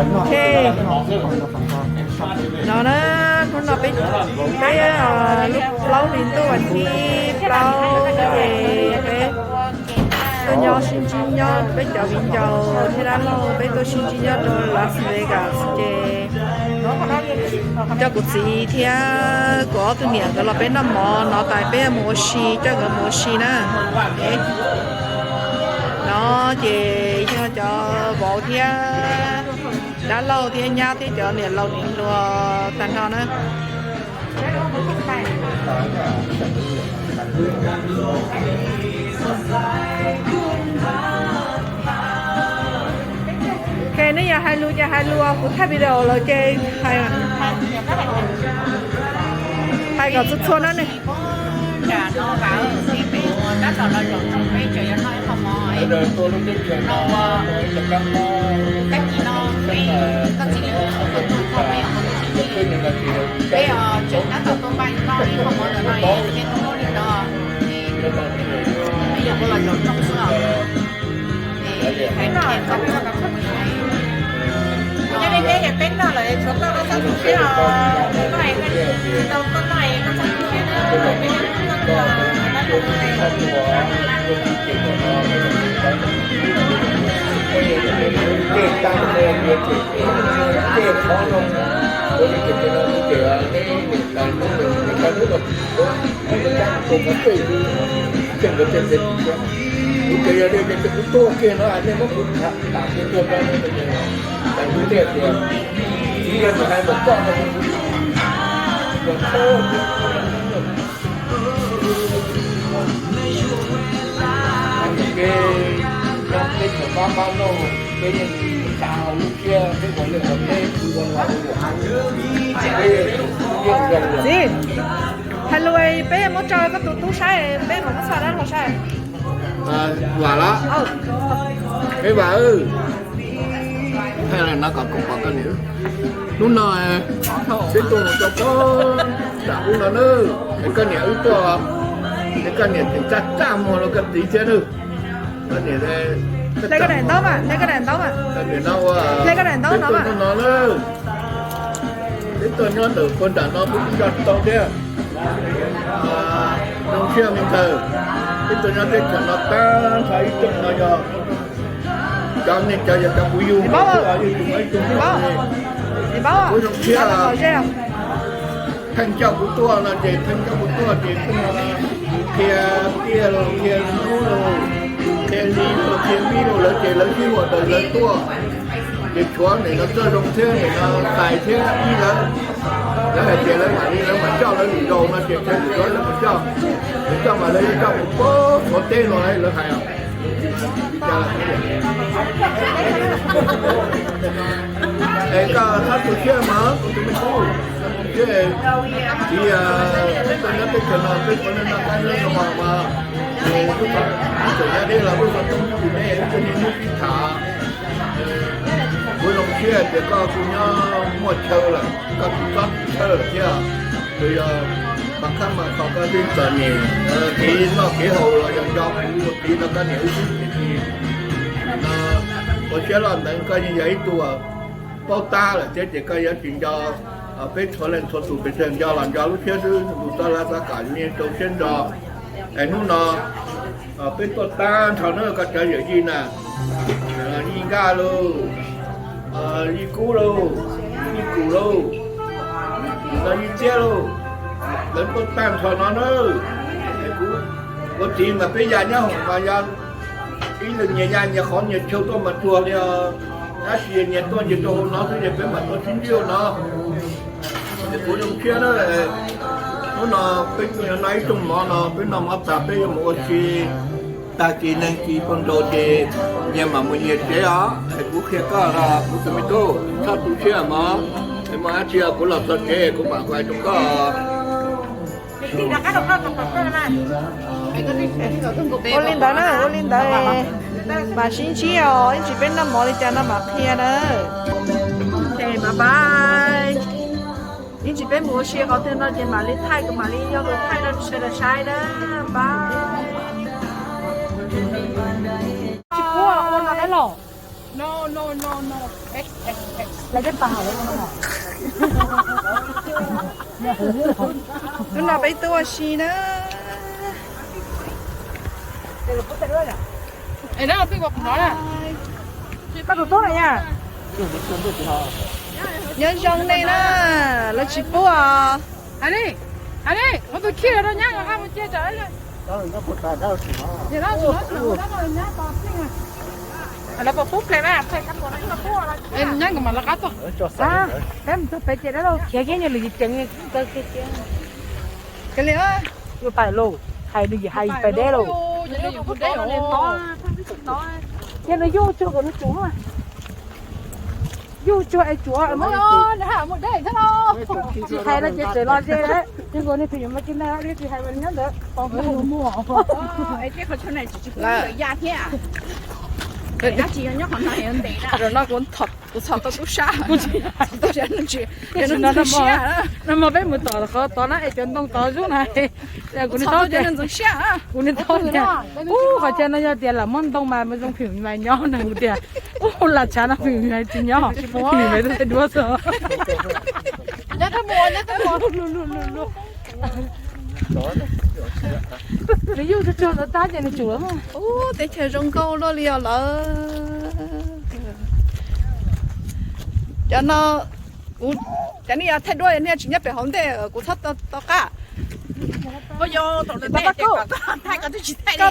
Ok. No na, hnub no peb, peb lub plaub hli ntuj vas thib plaub ces peb tuaj nyob sib ntsib nyob peb cov viv ncaus thiab dab laug, peb tuaj sib ntsib nyob rau Las Vegas ces coj kuv txiv thiab kuv ob tug niam nkawd los peb noj mov no tas peb mus ua si, coj nkawd mus ua si na. No ces yog cov vauv thiab dab laug thiab nyab thiab cov niam laus niam hluas tag nrho na. Ok, nej yog hais lus ces hais lus, kuv thaij video lawm ces hais, hais kom txhua txhua na ne. Tej tag no yuav tsum tej qhov no, ua li ces no ces nej niam tais hnub no, niam tais hnub no, ua li cas tus koj tej, tej nkawd tej ntawd, kuv ces yog li ces kuv tuaj kiag no nej muab kuv tham tas kiag tuaj rau no, tas kuv tej tias txiv yog nws hais npaum koj no, ces peb tseem pab pab noj, peb yeej xav hauv lub siab peb ua li qhov peb ua no, peb yeej zoo. Txiv, hais lus peb muab tso koj tus tub saib, peb mam muab tso dab laug saib. Vam los, peb Vam, thaij no kom kuv pom koj niam. Hnub no peb tuaj mus rau pob nram ub no na, es koj niam wb tuaj, es koj niam tseem txaj txaj muag rau koj txiv thiab na. Hle koj daim ntaub mas, hle koj daim ntaub mas, hle koj daim ntaub no mas. Peb tuaj nyob ntawm puag nram no kuj nco tau thiab. Zoo siab me ntxawg, peb tuaj nyob teb chaws no tag nrho ib tsoom no yog cov nej cov yog cov kuv yug, yug tus muaj ib tug muaj, kuv zoo siab. Pheej coj kuv tuaj no ces pheej coj kuv tuaj ces pheej qhia tiaj los qhia hnub los qhia li los qhia mib los lawv ces lawv sib huam daws lawv tuaj. Ces tshuav nim no Txawj Zoo thiab nim no Xais thiab ib lawv, lawv hais tias lawv mam li lawv mam coj lawv lwm zaus no ces lwm zaus lawv mam coj, lawv coj mas lawv yuav coj mus puag Suav teb no lawv hais os. Es koj txhob tu siab mas kuv tus me tub, txiv, peb tuaj nyob teb chaws no peb puav leej noj qab nyob zoo mas, es lub txom nyab deb los lub xov tooj twb tsis me, wb twb niaj hnub sib tham. Kuv zoo siab tias koj kuj nyob muaj chaw lawm, koj kuj txob chaw lawm thiab. Tus yog mas khab mas kho koj twb txom nyem, kev noj kev haus los yog nco kuv ua txiv no koj niam wb xwb ces ua siab loj ntev, koj yeej yog ib tug paub tab lawm thiab ces koj yuav tsis nco peb txhua leej txhua tus pes tsawg, nco los nco lub siab xwb, tus txoj laj txoj kam yeej rau siab ntso. Es hnub no peb tuaj tag nrho na koj cov yawm yij na, Yij Nkaj lauj, Yij Kub lauj, Yij Kum lauj, no Yij Txiab lauj, lawv tuaj tag nrho no na. Es kuv ua txiv mas peb ya nyob hoom mas ya ib leeg nyias ya nyias qhov nyias chaw tuaj mas tsuag li os. Tab sis nyias tuaj nyias rau hauv no xwb ces peb mam tuaj sib ntsib hauv no. Es kuv zoo siab na, hnub no peb tuaj noj ib rooj mov no, peb noj mov tas peb yuav mus ua si, tag kis neeg kis puag nraud ces nyias mam mus nyias tsev os. Es kuv qhia koj, kuv tus me tub, txhob tu siab mog, es muaj dab tsi kuv los txog tsev kuv mam hais rau koj. Ua li ntawd na, ua li ntawd mam sib ntsib os, ib tsam peb noj mov li cas no mam qhia na. Bye bye. Ib tsam peb mus ua si qhov twg no ces mam li thaij, kuv mam li yog tus thaij rau sawv daws saib na. Bye. Tsis pub ua no dab laug. No, no, no, no. Hnub no peb tuaj ua si na. Koj tus tub na. Nyob zoo nej na, lawv tsis pub os. Peb mus txog pem ces dab laug khiav kiag nyuag lwm ceev. Kav liam, yuav pais lauj, hais nws hais pais deb lauj. Ces nws yuj tsuag kom nws tsuav, yuj tsuag es tsuav. Tsis hais no ces txawm los ze, yog nkaus nej phim nyuj mas tsis hais mas nyob ntawd. Zaum no kuv txhom tau tub sab, txhom tau sab, nws tsis, nws siab. No mas peb mus tom qhov tod na es cov ntoo tod zub na. Kuv niam tau tias, kuv niam tau tias, ub, qhov chaw no yog tias lam muab ntoo mas zoo phim mas nyob na, kuv tias, ub, lam tshav no phim mas tsis nyob, phim mas thaij duab xwb. Nws yuj tsuag tsuag ntawd tag ces nws tsum lawm. Ub, teb chaws zoo nkauj luaj li os lawm. Cov no, kuv, cov nej yog thaij duab nej tsis nyob pem hauv ntej kuv txhob tau qab. Koj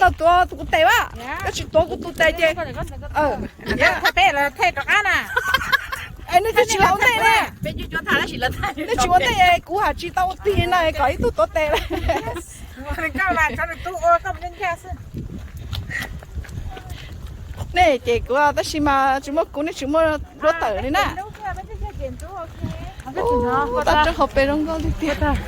tau tuav kuv tes a, koj tsis tuav kuv tus tes ces, peb thaij rov qab na. Es nej twb tsis ua ntej ne, nej tsis ua ntej, kuv hais tsis tau ua tig no kom ib tug tuav tes. Nej ces kuv tab sis mas tsis muaj kuv nej tsis muaj duab tawm li na. Tab rau hauv pes zoo nkauj tiag tiag.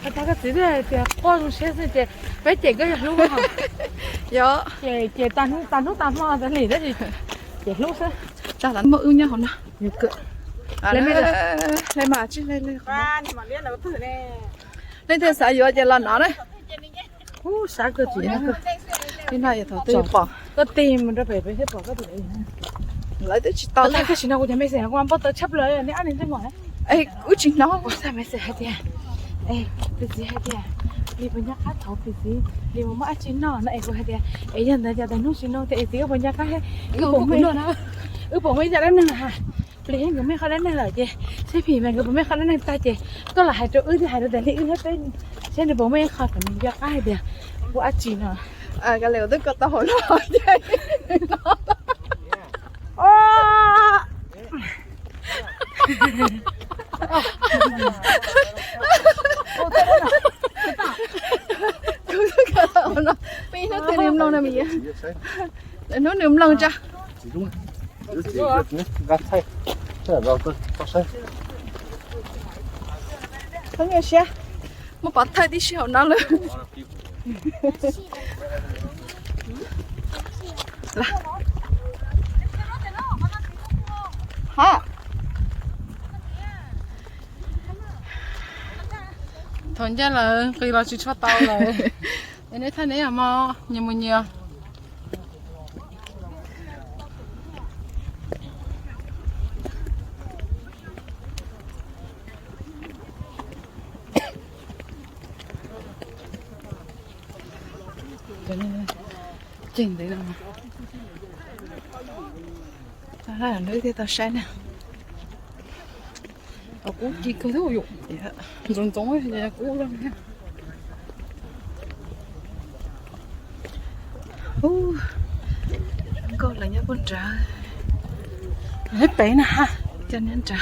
Koj txiv twb hais tias quaj zoo siab xwb ces peb cem koj yog hlub. Yog ces tas hnub tas hmo tas li tab sis cem hlub xwb. Muaj wb nyob hauv no. Hle mas tsis hle. Leej twg xav yuav ces los no na. Ub, sab kawg txiv. Ib no yog thaum twg pom koj tig mus rau pem peb thiaj pom koj tus. Lawv twb tsis tau. Tam sim no kuv cov me xeem kuv npau taws tshaj plaws nej ob niag ntsej muag. Wb tsis hnov. Kuv xa me xeem hais tias, pis txiv hais tias, Lis puas nco qab thaum pis txiv Lis mus muab dab tsi noj no es kuv hais tias, es yog ntawd cas tas hnub sim no tias es txiv wb puas nco qab, wb puas muaj ib co dab neeg na, plis nkawd muaj ib qho dab neeg lawm ces seb phim mas nkawd puas muaj ib qho dab neeg tag ces koj los hais rau wb thiab hais rau tas li wb thiab peb seb nws puas muaj ib qho kom nws nco qab hais tias ua dab tsi no. Twb koj tau hauv no. Kuv twb koj tau hauv no, peb hnub twg nws mloog no me, lwm hnub nws mloog tsa. Txhob nyuaj siab, muab pov thawj tib si hauv no lawm. Thaum ncaj lawm nqis los tsis tshua tau lawm. Es neb thaj neb yog mo nyias mus nyias. Ceeb ntawd no, lawv thiaj tau saib na. Kub ci kawg thiab yom, ntxoov ntxoov kub zog. Nkauj lawv nyob puag nrad, pem na, cov nyob nrad.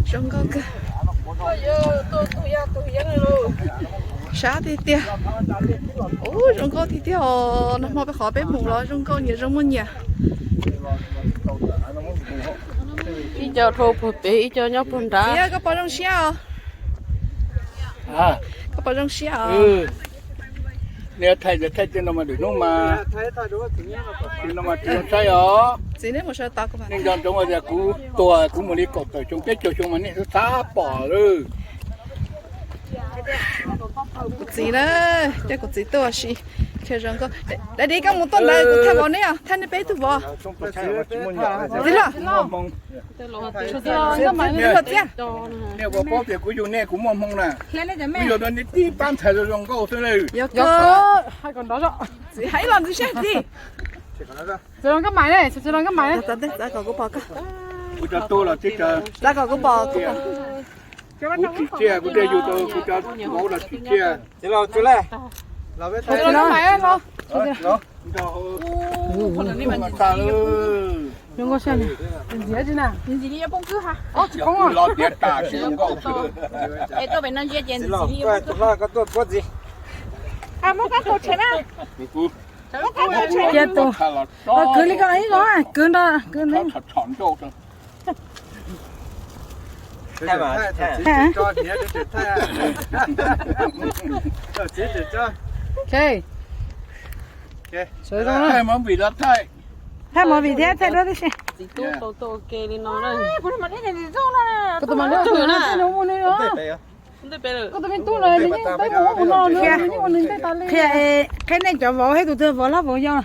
Zoo nkauj kawg. Sab tiag tiag. Ub, zoo nkauj tiag tiag os. Nag hmo peb qhov peb mus los zoo nkauj nyias zoo muaj nyias. Ib co dhau puag pem, ib co nyob puag nrad. Txiv, koj pom zoo siab os? Koj pom zoo siab os? Nej thaij, thaij tej no mas lwm hnub mas, no mas tsis zoo saib os. Nej nco ntsoov tias kuv tuag kuv mus li kaum tawm xyoo peb caug xyoo mas nej xav pom lawm. Kuv txiv na, coj kuv txiv tuaj ua si. Dab Di, koj mus tuaj ntawd kuv thaij vauv neb os, thaij nej peb tug vauv. Txiv hluas, txiv hluas txiab. Nej puas paub tias kuv yug nej kuv muaj hmoo na. Kuv yug rau nej tib pab ntxhais zoo zoo nkauj xwb na. Yog koj, hais kom nrov zog. Hais los ntxiv seb txiv. Txiv los koj mais ne, txiv los koj mais ne. Txav kom kuv pom koj. Kuv cov tub los tib co. Txav kom kuv pom kuv. Kuv tsis tsiaj, kuv thiaj yug tau kuv cov vauv los tsis tsiaj. Txiv los tsuv le. Txiv los koj mais los. Zoo nkauj siab, ntxiv tsis na. Los tiav tas tsis zoo nkauj. Cia tus, kwv li ko ib ko, kwv nrog, kwv nrog. Thaij movie thiab thaij duab tib si. Koj tus mas lub twg na, tej no muaj ne. Koj tus me tub no nws yeej peb mus ua no nws yeej ua nws tej tas li. Qhia, qhia nej cov vauv thiab tus twg vauv hlob vauv yau.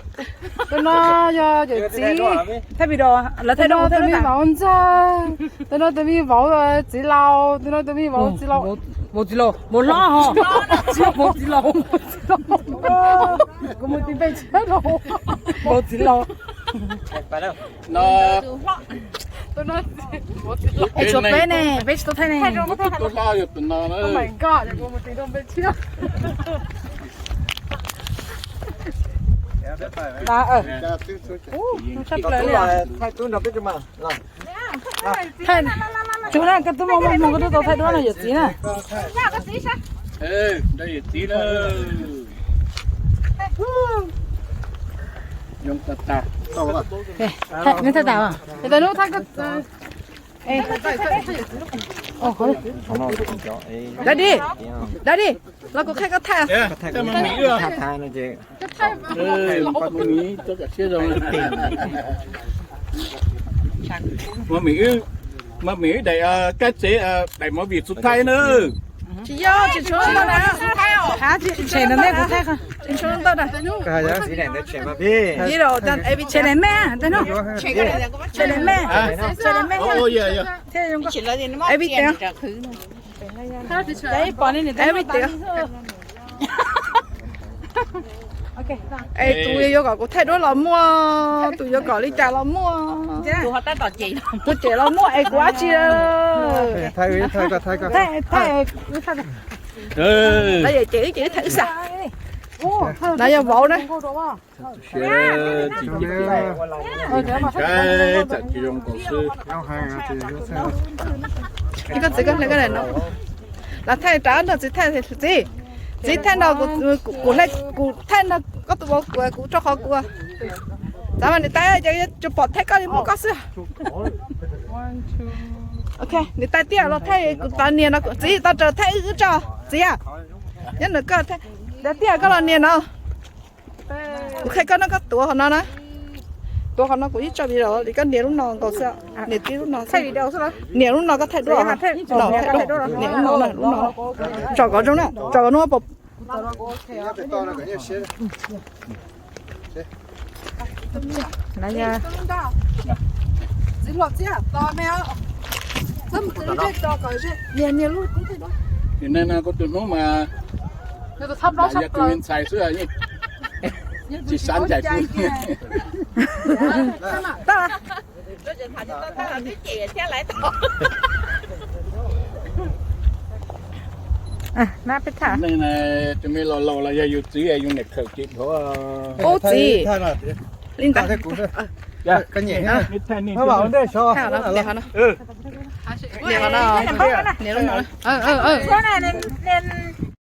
Tus no yog yawm txiv. Thaij video, lawv thaij duab tus me vauv ntxawg, tus no tus me vauv txiv laus, tus no tus me vauv txiv laus. Vauv txiv laus, vauv hlob ho. Txiv laus, vauv txiv laus. Kuv mus ti npe tshiab rau vauv txiv laus. Es tshuav peb ne, peb tsis tau thaij ne. Tus hlob yog tus no na. Thaij, tsuas na koj tub muaj muaj hmoo koj twb tau thaij duab no yawm txiv na. Yawm txiv na. Neb thaij tas. Daddy, Daddy, los kuv qhia koj thaij. Mos mim wb daim kab tsev, daim movie txus thaij na. Tsis yog, tsis tshuav ntau na. Tsis tshem no ne, kuv thaij. Tsis tshuav ntau na. Tshem daim me, tshem daim me, tshem daim me, tshem daim me. Ev vij tias, ev vij tias. Es tus yuav kom kuv thaij duab los muaj, tus yuav kom li cas los muaj. Tus cem los muaj es kuv dab tsi. Thaij, thaij, thaij. Lawv yawm cem wb ces wb thaij wb xav. Lawv yog vauv na. Ntshai txawm tsis zoo nkaus xwb. Koj txiv, koj hle koj daim no. Los thaij rau nrog txiv thaij, txiv, txiv thaij no, kuv hle, kuv thaij no koj tus vauv kuv, kuv rau qhov kuv. Txav mas niam tais ces tsuas pom thaij koj li muaj koj xwb. Ok, niam tais tiaj los thaij kuv tau nias no, txiv tau raws thaij wb tso, txiv. Nyob nws koj thaij, tiaj koj los nias no. Kuv qhia koj no, koj tuav qhov no na. Tuav qhov no kuv ib tso video li, koj nias lub no nkaus xwb, nias tib lub no xwb. Nias lub no koj thaij duab, nias lub no na, lub no. Tsom kom zoo na, tsom kom zoo pom. Txiv hluas txiv, tos me os. Nias, nias lub, nias lub. Nim no koj tus hnub mas yog tus me ntxhais xwb, tsis xav ncaim kuv. Neeg na, tus me laus laus los yog yus txiv, yus niam khawm ces dhuav. Ub txiv, li ntawd. Nias qhov no, nias lub no.